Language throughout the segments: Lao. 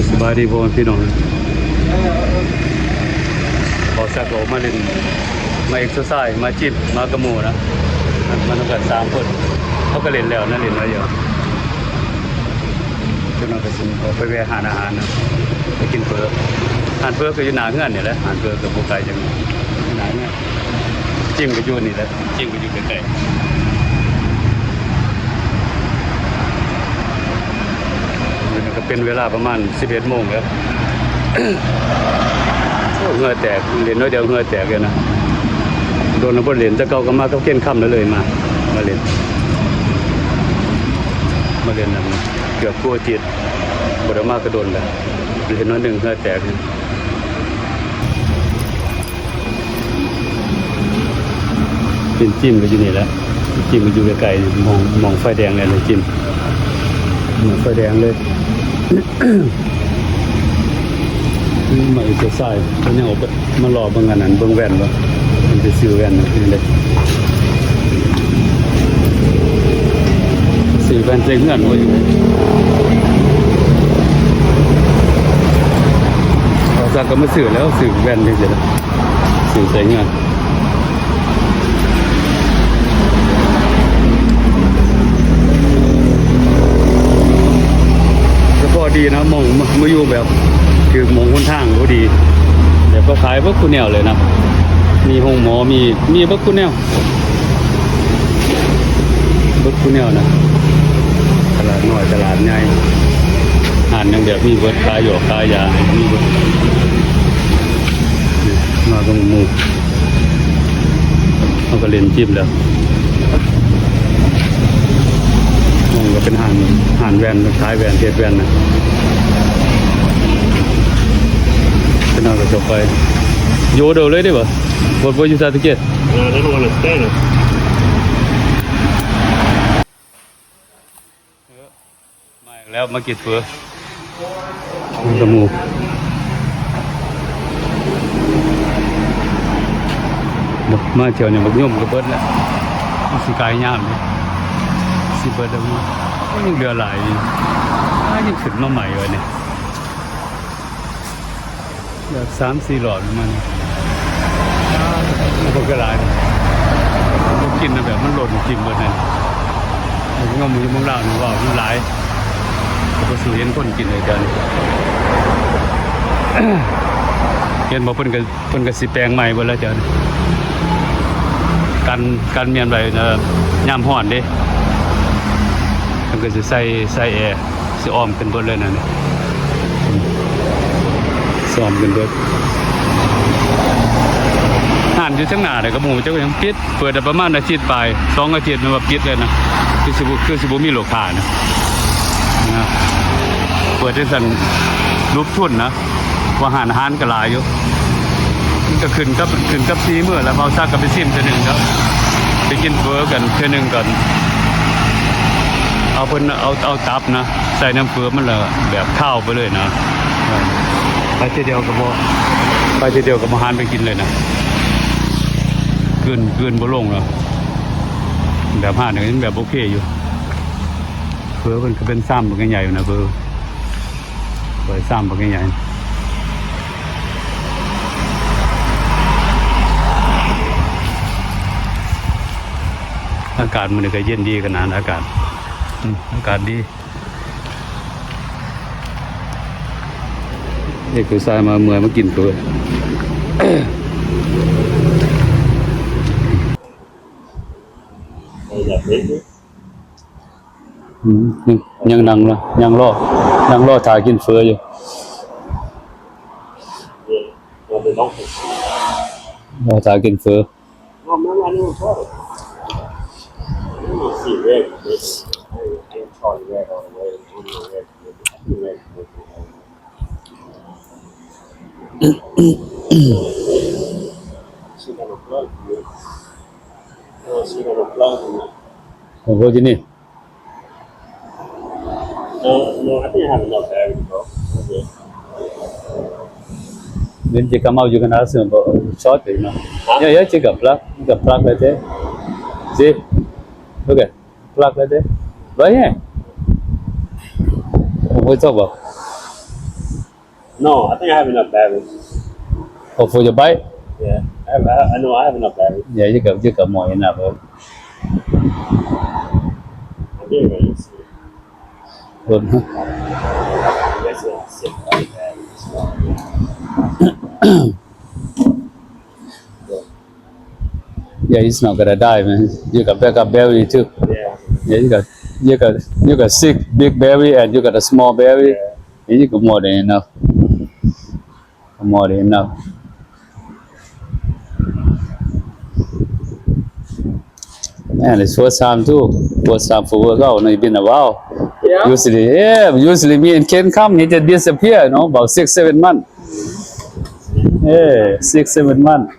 ສະບາຍດີພໍ່ແມ່ພີ່ນ້ອງ ເຮົາສັກອອກມາຫຼິ້ນ ມາເອັກເຊີໄຊ ມາຈິມ ມາກັບໝູ່ນະ ມານຳກັນສາມຄົນ ເຮົາກໍຫຼິ້ນແລ້ວນະ ຫຼິ້ນມາຢູ່ ຈັກໜ່ອຍກໍຊິອອກໄປແວ່ຮ້ານອາຫານນະ ໄປກິນເຝີ ຮ້ານເຝີກໍຢູ່ໜ້າເຮືອນນີ້ແຫຼະ ຮ້ານເຝີກໍບໍ່ໄກຈັ່ງ ຢູ່ໜ້າເຮືອນ ຈິມກໍຢູ່ນີ້ແຫຼະ ຈິມກໍຢູ່ໃກ້ໆ ນີ້ກໍເປັນເວລາປະມານສິບເອັດໂມງແລ້ວ ໂອ້ ເຫື່ອແຕກ ຫຼິ້ນໜ້ອຍດຽວເຫື່ອແຕກເລີຍນະ ດົນແລ້ວບໍ່ໄດ້ຫຼິ້ນ ແຕ່ເກົ່າກໍມາກັບເຄນຄຳ ແລ້ວເລີຍມາ ມາຫຼິ້ນ ມາຫຼິ້ນນັ້ນເກືອບຄົວຈິດ ບໍ່ໄດ້ມາກະດົນແລ້ວ ຫຼິ້ນໜ້ອຍໜຶ່ງເຫື່ອແຕກ. ຈິມ ຈິມກໍຢູ່ນີ້ແຫຼະ ຈິມກໍຢູ່ໃກ້ໆ ໝ່ອງ ໝ່ອງໄຟແດງແຫຼະ ຈິມ ໝ່ອງໄຟແດງເລີຍ ມາເອັກເຊີໄຊ ເພິ່ນຍັງອອກໄປ ມາລໍເບິ່ງອັນນັ້ນ ເບິ່ງແວ່ນວ່າ ເພິ່ນຊິຊື້ແວ່ນຈັ່ງໃດ ຊື້ແວ່ນໃສ່ເຮືອນບໍ່ຢູ່ ເອົາ ສັກກໍມາຊື້ແລ້ວ ຊື້ແວ່ນຈັ່ງຊີ້ແຫຼະ ຊື້ໃສ່ເຮືອນ ສະເພາະດີນະ ໝ່ອງ ມາ ມາຢູ່ແບບຖືກໝ່ອງຫົນທາງພໍດີ ແບບເຂົາຂາຍເບິດຄູ່ແນວເລີຍນະ ມີໂຮງໝໍ ມີ ມີເບິດຄູ່ແນວ ເບິດຄູ່ແນວນະ ຕະຫຼາດນ້ອຍ ຕະຫຼາດໃຫຍ່ ຮ້ານຫຍັງແບບມີເບິດ ຂາຍຢອກຂາຍຢາ ມີເບິດ ມາກັບໝູ່ ເຮົາກໍຫຼິ້ນຈິມແລ້ວ ຫ້ອງກໍເປັນຮ້ານ ຮ້ານແວ່ນ ຂາຍແວ່ນ ເຮັດແວ່ນນະ ເປັນເຮົາກໍຈະໄປ You order already, bro? What, what you start to get? Uh, I don't wanna stand up. ມາອີກແລ້ວ ມາກິນເຝີ ມັນກະໝູ່ ມາທ່ຽວນີ້ບັກຍົມກະເບິດແລ້ວ ມັນຊິກາຍຍາມນີ້ ຊິເບິດແລ້ວ ໂອ້ຍ ຍັງເຫຼືອຫຼາຍຢູ່ ອ້າ ຍັງຂຶ້ນມາໃໝ່ວະນີ້ ແບບສາມສີ່ຫຼອດມັນ ມັນກໍຫຼາຍ ບໍ່ກິນນະ ແບບມັນຫຼົ່ນກິນເບິດນັ້ນ ຍອມຢູ່ເມືອງລາວນີ້ ເວົ້າມັນຫຼາຍ ກໍບໍ່ສູ້ເຫັນຄົນກິນເລີຍ ເຈົ້ານີ້ ເຫັນບໍ່ ເພິ່ນກໍ ເພິ່ນກໍຊິແປງໃໝ່ເບິດແລ້ວ ເຈົ້ານີ້ ກັນ ກັນມ້ຽນໄວ້ ເອີ ຍາມຮ້ອນເດ້ ເພິ່ນກໍຊິໃສ່ ໃສ່ແອ ຊິອ້ອມຂຶ້ນເບິດເລີຍນັ້ນ ອືມ ຊິອ້ອມຂຶ້ນເບິດ ຮ້ານຢູ່ທາງໜ້າເດ້ ກະໝູ່ເຈົ້າກໍຍັງປິດ ເປີດໄດ້ປະມານອາທິດປາຍ ສອງອາທິດແມ່ນວ່າປິດເລີຍນະ ຄືຊິບໍ່ ຄືຊິບໍ່ມີລູກຄ້ານະ ນະ ເປີດຈັ່ງຊັ້ນຫຼຸບທຶນນະ ວ່າຮ້ານອາຫານກໍຫຼາຍຢູ່ ມັນກໍຂຶ້ນກັບ ຂຶ້ນກັບສີມືແລ້ວ ເຮົາສັກກໍໄປຊີມເທື່ອໜຶ່ງແລ້ວ ໄປກິນເຝີກັນເທື່ອໜຶ່ງກ່ອນ ເອົາເພິ່ນ ເອົາ ເອົາຕັບນະ ໃສ່ນ້ຳເຝີມັນລະແບບຄາວໄປເລີຍນະ ໄປເທື່ອດຽວກໍບໍ່ ໄປເທື່ອດຽວກໍບໍ່ຫັນໄປກິນເລີຍນະ ກືນ ກືນບໍ່ລົງນະ ແບບຮ້ານນີ້ຍັງແບບໂອເຄຢູ່ ເຝີເພິ່ນກໍເປັນຊາມບັກໃຫຍ່ໆນະ ເຝີ ເຝີຊາມບັກໃຫຍ່ໆ ອາກາດມື້ນີ້ກໍເຢັນດີຂະໜາດ ອາກາດ ອືມ ອາກາດດີ. ເອກສາຍມາເມື່ອຍມາກິນເຝີ ອືມ ຍັງ ຍັງນັ່ງລະ ຍັງລໍ ນັ່ງລໍຖ້າກິນເຝີຢູ່ ລໍຖ້າກິນເຝີ. ໂອ້ໂຫ ທີ່ນີ້ No, no, I think I have enough for everything, bro. Okay. Then you come out, you can ask him about short, you know. Huh? Yeah, yeah, check a plug. You got plug right there. See? Look at plug right there. Right here. What's up, bro? No, I think I have enough battery. Oh, for your bike? Yeah, I have, I, I know I have enough battery. Yeah, you got, you got more enough. Huh? I did, man. Good, huh? That's a sick battery. Yeah, it's not gonna die, man. You got backup battery too. Yeah. Yeah, you got, you got, you got six big battery and you got a small battery. Yeah. And you got more than enough. More than enough. Man, it's first time too. First time for workout. No, it's been a while. Yeah. Usually, yeah, usually me and Ken come, he just disappear, you know, about six, seven months. Yeah, six, seven months.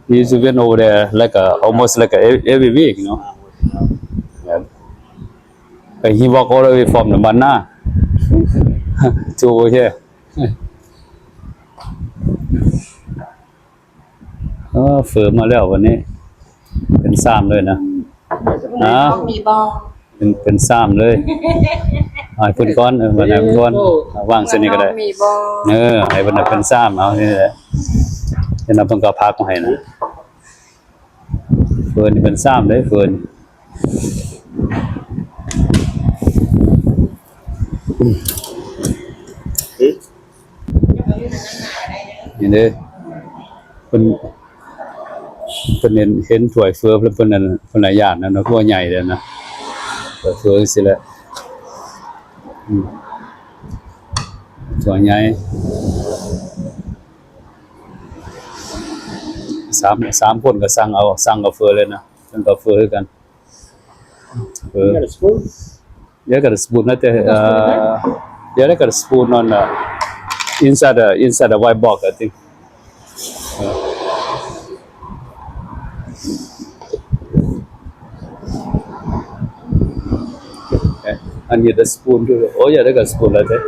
He used to went over there like a, almost like a, ev-, every week, you know. Yeah. But he walk all the way from the Banna to over here. ເອີ ເຝີມາແລ້ວວັນນີ້ ເປັນຊາມເລີຍນະ. ຮະ? ມີບໍ່? ເປັນ ເປັນຊາມເລີຍ. ໃຫ້ເພິ່ນກ່ອນ ເອີ ມາໃຫ້ເພິ່ນກ່ອນ ວາງເສັ້ນນີ້ກໍໄດ້. ເອີ ໃຫ້ເພິ່ນເປັນຊາມ ເອົານີ້ແຫຼະ. ເຫັນວ່າເພິ່ນກໍເອົາຜັກມາໃຫ້ນະ. ເຟີນີ້ເປັນຊາມເດ້ ເຟີນີ້. ນີ້ເດ້ ເພິ່ນ ເພິ່ນເຫັນ ເຫັນຖ້ວຍເຟີ ເພິ່ນ ເພິ່ນນັ້ນ ເພິ່ນລະຢ້ານນະ ເນາະ ເພາະວ່າໃຫຍ່ແລ້ວນະ. ຖ້ວຍເຟີຈັ່ງຊີ້ແຫຼະ ອືມ ຖ້ວຍໃຫຍ່. ສາມ ສາມຄົນກໍສັ່ງເອົາ ສັ່ງເອົາເຟີເລີຍນະ. ເຊິ່ງກໍເຟີຄືກັນ. ເອີ You got a spoon? Yeah, I got a spoon right there. Uh, yeah, they got a spoon on the inside the, inside the white box, I think. Uh, yeah, I need a spoon too. Oh, yeah, they got a spoon right there.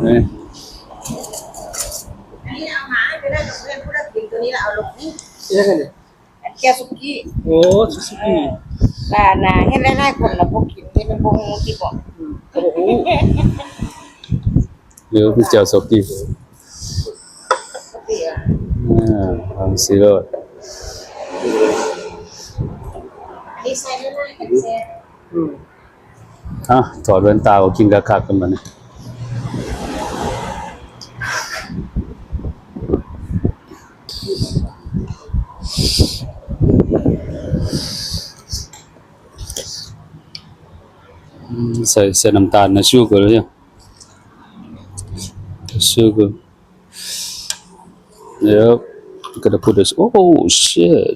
Yeah. ອັນນີ້ເອົາມາ ໄປໄດ້ກັບເພື່ອນ ຜູ້ໃດກິນຕົວນີ້ລະເອົາລົງນີ້. ເຮັດຈັ່ງໃດນີ້? ອັນແກ້ວສຸກີ້. ໂອ້ ສຸກີ້. ຫຼານນະ ເຮັດຫຼາຍໆຄົນລະບໍ່ກິນ ນີ້ມັນບໍ່ຮູ້ຕິເບາະ. ອືມ ກໍບໍ່ຮູ້. ຫຼືຄືແຈ່ວສຸກີ້. ອາ ເອົາຊິໂລດ. ອັນນີ້ໃສ່ຫຼາຍໆກໍແຊບ. ອືມ. ອ່ະ ຖອດແວ່ນຕາກໍກິນຄັກໆກັນບັດນີ້. ອືມ ໃສ່ ໃສ່ນ້ຳຕານນະ sugar ເດ້ sugar. Yep, gotta put this. Oh shit.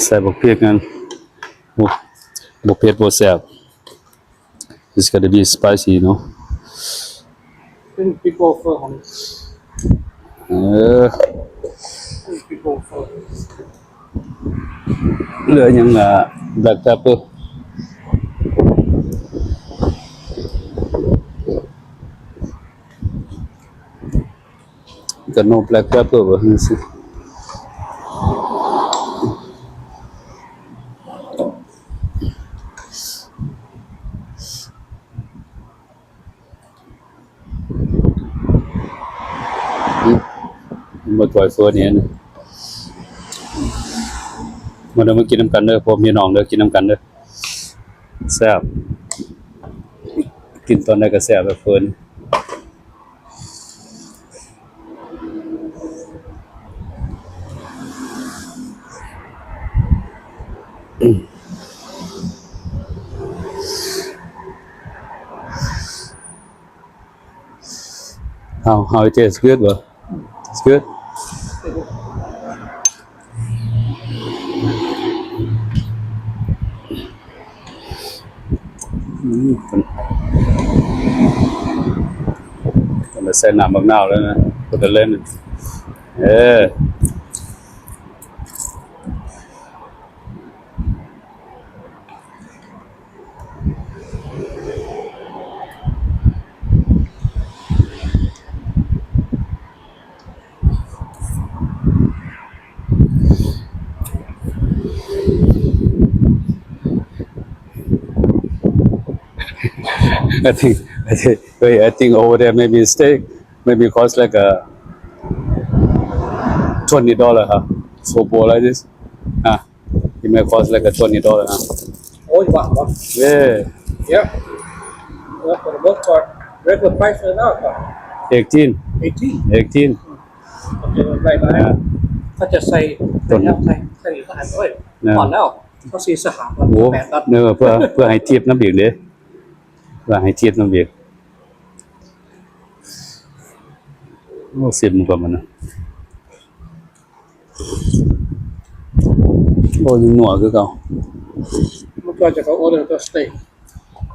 ໃສ່ບັກພິກນັ້ນ ໂອ້ ບໍ່ເຜັດບໍ່ແຊບ. It's gotta be spicy, you know. Pink pepper. ເອີ pink pepper. ເຫຼືອຫຍັງ ອ່າ black pepper. ກະ no black pepper ບໍ່ ບໍ່ ຖ້ວຍເຟີນີ້. ມາເດີ ມາກິນນຳກັນເດີ ພໍ່ແມ່ນ້ອງເດີ ກິນນຳກັນເດີ. ແຊບ ກິນຕອນໃດກໍແຊບແບບເຟີນີ້. ເຮົາ ເຮົາ it taste good ບໍ່? It's good. ອືມ ເພິ່ນ ເພິ່ນໃສ່ນ້ຳບັກນາວແລ້ວນະ ເພິ່ນເລີຍ ເອີ. ເ I think, I think, wait, I think over there maybe steak maybe cost like a twenty dollar, huh? For bowl like this, huh? It may cost like a twenty dollar, huh? Oh, wow, wow. Yeah. Yeah. Well, for the most part, regular price right now is what? Eighteen. Eighteen. Eighteen. ເຂົາເຈົ້າໄດ້ຫຼາຍ ເຂົາຈະໃສ່ ຕົ້ນ ໃສ່ ໃສ່ອາຫານ ໂອ້ຍ ນັ້ນ ພໍແລ້ວ ເຂົາຊິສະຫາ ໂອ້ ແປດບາດ ເອີ ເພື່ອ ເພື່ອໃຫ້ທິບນຳອີກເດ້ ເພື່ອໃຫ້ທິບນຳອີກ. ໂອ້ ຊິມກ່ອນມັນນະ. ໂອ້ ຍັງນົວຄືເກົ່າ. ມັນກໍຈະເອົາ order ຕົວ steak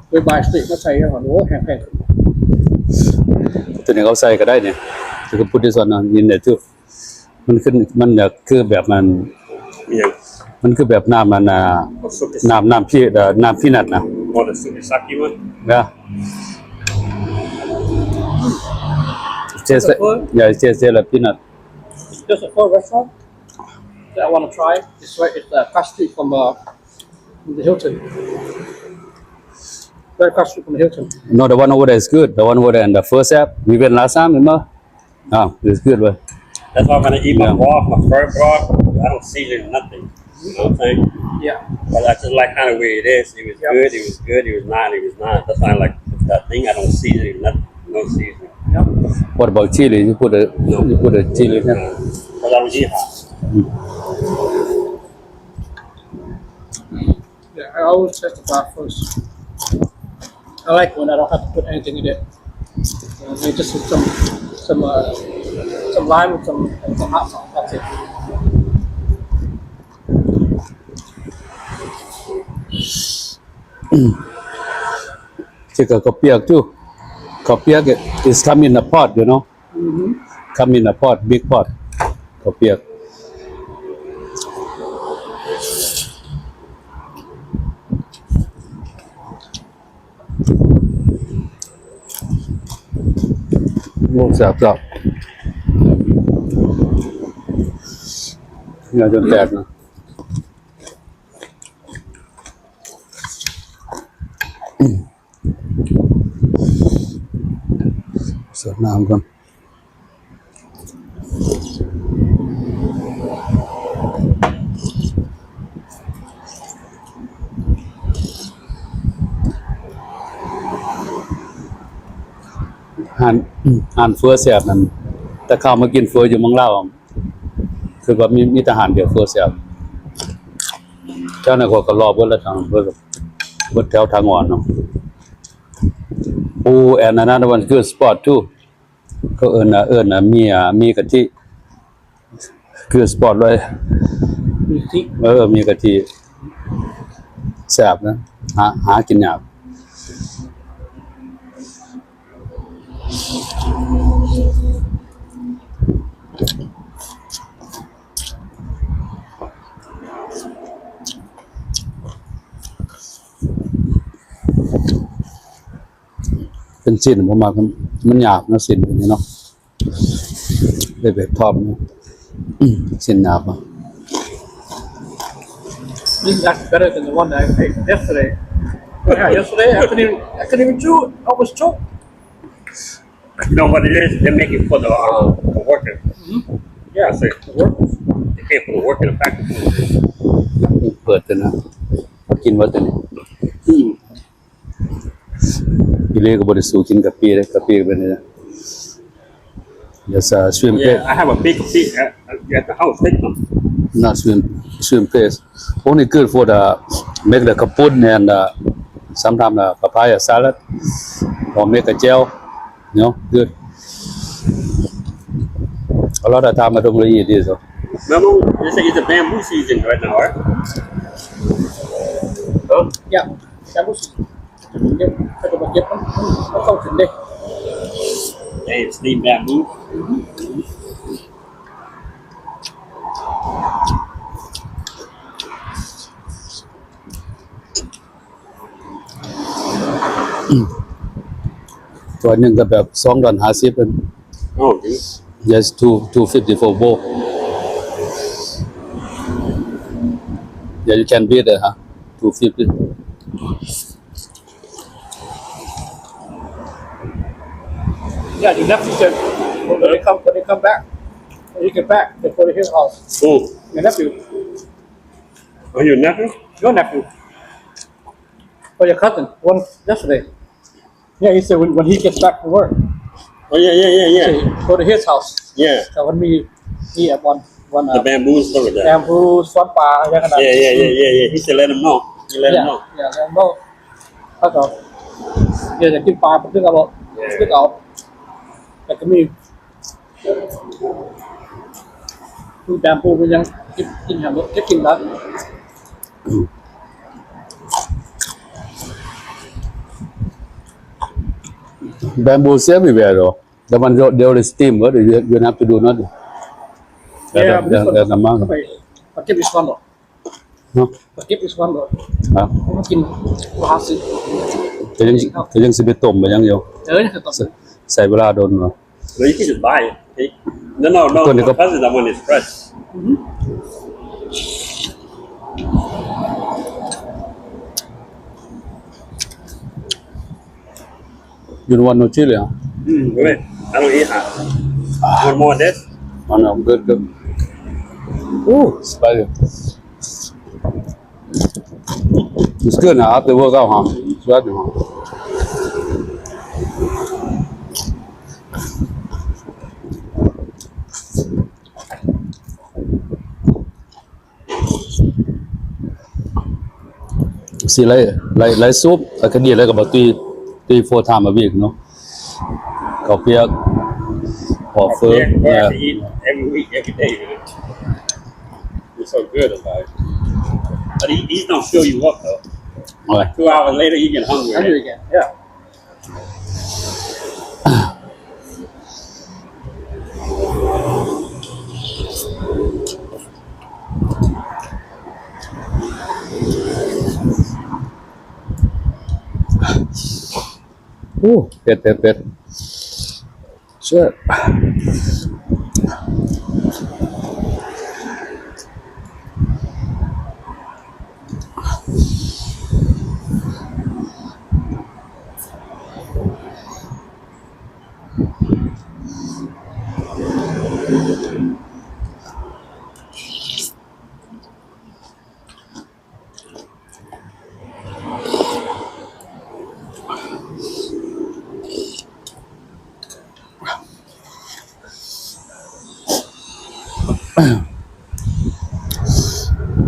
ໄປ buy steak ມາໃສ່ໃຫ້ເຮົາ. ໂອ້ ແພງໆ. ຕົວນີ້ເຮົາໃສ່ກໍໄດ້ນີ້ You can put this one in there too. ມັນຄື ມັນຢາກຄືແບບມັນ ອີ່ຫຍັງ? ມັນຄືແບບນ້ຳອັນນ່າ ອໍ ຊຸກິ ນ້ຳ ນ້ຳພີ ເອີ ນ້ຳ peanut ນະ. Oh, the sukisaki one? Yeah. It tastes like, yeah, it tastes like peanut. There's a Pho restaurant that I wanna try. It's right, it's, uh, across street from, uh, the Hilton. Right across street from the Hilton. No, the one over there is good. The one over there in the first app. We went last time, remember? Ah, it's good, bro. That's why when I eat my broth, my firm broth, I don't season nothing. You know what I'm saying? Yeah. But I just like kinda way it is. It was good, it was good, it was not, it was not. That's why I like that thing. I don't season it, nothing. No seasoning. Yep. What about chili? You put a, no. You put a chili in there? No. 'Cause I don't eat hot. Mm. Yeah, I always test the broth first. I like when I don't have to put anything in it. Uh, maybe just some, some, uh, some lime and some, and some hot sauce. That's it. ເຈົ້າກໍເປີກຢູ່ ເຂົ້າປຽກ is come in a pot, you know. ອືຮຶ Come in a pot, big pot. ເຂົ້າປຽກ ໂອ້ ແຊບໆ ເຫື່ອຈົນແຕກນະ. ສອດນ້ຳກ່ອນ. ຮ້ານ ຮ້ານເຝີແຊບນັ້ນ ແຕ່ເຂົ້າມາກິນເຝີຢູ່ເມືອງລາວ ຄືວ່າມີ ມີແຕ່ຮ້ານດຽວເຝີແຊບ. ແຖວນັ້ນຂ້ອຍກໍລອບເບິດແລ້ວ ທາງເບີດ ເບິດແຖວທາງອ່ອນເນາະ. ໂອ້ and another one good spot too. ເຂົາເອີ້ນວ່າ ເອີ້ນວ່າໝີ່ ໝີ່ກະທິ ຄືສະປອດເລີຍ ມີກະທິ ເອີ ໝີ່ກະທິ ແຊບນະ ຫາ ຫາກິນຍາກ. ເປັນຊີ້ນບໍ່ມັກ ມັນຫຍາບເນາະ ຊີ້ນນີ້ເນາະ ເປັນແບບທອດ ຊີ້ນຫຍາບ. This is actually better than the one that I ate yesterday. Yeah, yesterday I couldn't even, I couldn't even chew. I was choked. You know what it is? They make it for the, uh, the worker. Mm-hmm. Yeah, I say the workers. They pay for the worker, the factory. ເປີດຕົວນັ້ນ ກິນບໍ່ຕົວນີ້? ອີ່ຫຼີກໍບໍ່ໄດ້ສູ້ກິນກະປິເດ້ ກະປິກໍເປັນ There's a shrimp paste. Yeah, I have a big fish at, at the house. Take them. Not shrimp, shrimp paste. Only good for the, make the kapun and, uh, sometimes the papaya salad or make a gel. You know, good. A lot of time I don't really eat this. So. Remember, they say it's a bamboo season right now, right? Huh? Yeah, bamboo season. ເກັບ ເຂົາຈະມາເກັບ ມັນ ມັນເຂົ້າເຖິງເດ້. Hey, steam bamboo. ຖ້ວຍໜຶ່ງກໍແບບສອງດອນຫ້າສິບເອງ. Oh, okay. Yes, two, two fifty for both. Yeah, you can beat it, huh? Two fifty. Yeah, your nephew said when they come, when they come back, when you get back, they go to his house. Who? Your nephew. Oh, your nephew? Your nephew. Or your cousin, one yesterday. Yeah, he said when, when he gets back from work, Oh, yeah, yeah, yeah, yeah. say, go to his house. Yeah. So when we, he had one, one, The uh, bamboo is over there. bamboo ສວນປາຫຍັງນັ້ນນະ Yeah, yeah, yeah, yeah, yeah. He said let him know. He let him Yeah, know. yeah, let him know. ເຂົາກໍ yeah ຢາກກິນປາ ເພິ່ນກໍບອກ Yeah. ເພິ່ນກໍເອົາ ແລ້ວກໍມີ ຄືແບມບູມັນຍັງເກັບກິນຫຍັງເກັບກິນນະ Bamboo is everywhere though. The one they, they already steam, what? You, you don't have to do nothing. Yeah, this one, yeah, yeah, yeah. ປາເກັບອີກສ່ວນບໍ່? ເນາະ ປາເກັບອີກສ່ວນບໍ່? ຮະ? ກິນ ບໍ່ຫາຊື້ ກໍຍັງ ກໍຍັງຊິໄປຕົ້ມໄປຫຍັງຢູ່ ເອີ ຍັງຊິຕົ້ມ ໃຊ້ເວລາດົນເນາະ. No, you can just buy it. Hey, no, no, no, ຕົວນີ້ກໍ because that one is fresh. Mm-hmm. You don't want no chili, huh? Mm, go ahead. I don't eat hot. Want more of this? Oh, no, I'm good, good. Ooh, spicy. It's good now. I have to work out, huh? It's right, huh? See, like, like, like soup, I can eat like about three, three, four times a week, you know. ເຂົ້າປຽກ ເຂົ້າເຝີ ເຂົ້າປຽກ yeah. I eat every week, every day. It's so good, like, but it, it don't fill you up though. Like two hours later, you get hungry. Hungry again, yeah. Ooh, ເຜັດ ເຜັດ ເຜັດ. Shit.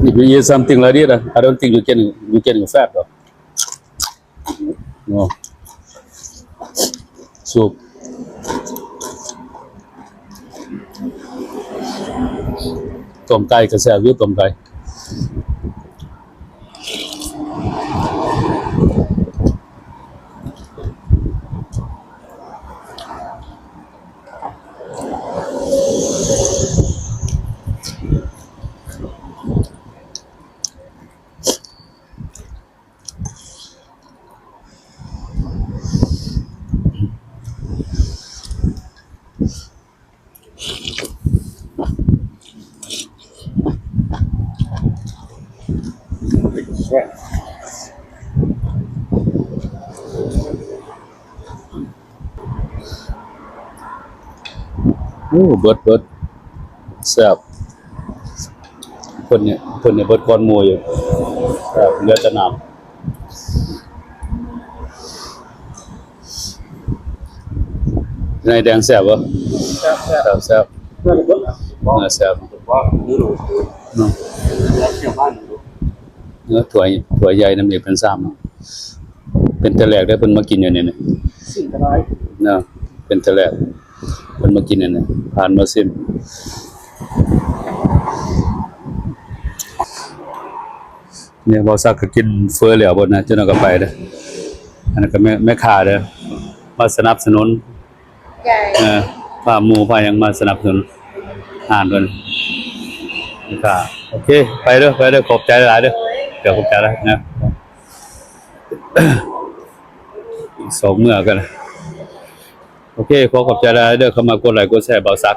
If you eat something like this, I don't think you can, you can fat though. No. Soup. ຕົ້ມໄກ່ກໍແຊບຢູ່ ຕົ້ມໄກ່. ໂອ້ ເບິດ ເບິດ ແຊບ. ເພິ່ນນີ້ ເພິ່ນນີ້ເບິດກ່ອນໝູ່ຢູ່ ເຫຼືອແຕ່ນ້ຳ. ໃນແດງແຊບບໍ່? ແຊບ ແຊບ ແຊບ ແຊບ ເນື້ອແຊບ ເນາະ ຖ້ວຍ ຖ້ວຍໃຫຍ່ນຳອີກເປັນຊາມເນາະ. ເປັນເທື່ອແລກເດີ້ ເພິ່ນມາກິນຢູ່ນີ້ນະ ເນາະ ເປັນເທື່ອແລກ ເພິ່ນມາກິນອັນນີ້ ຜ່ານມາຊິມ. ນີ້ບ່າວສັກກໍກິນເຝີແລ້ວເບິດນະ ເຈົ້າໜ້ອຍກໍໄປເດີ້. ອັນນັ້ນກໍແມ່ ແມ່ຄ້າເດີ້ ມາສະໜັບສະໜູນ ເອີ ພາໝູ່ພາຫຍັງມາສະໜັບສະໜູນຮ້ານເພິ່ນ. ແມ່ຄ້າ ໂອເຄ ໄປເດີ້ ໄປເດີ້ ຂອບໃຈຫຼາຍເດີ້. ໂດຍ ເຈົ້າ ຂອບໃຈຫຼາຍນະ. ສອງເມືອກັນ. ໂອເຄ ຂໍຂອບໃຈຫຼາຍເດີ້ ເຂົ້າມາກົດໄລກົດແຊ ບ່າວສັກ.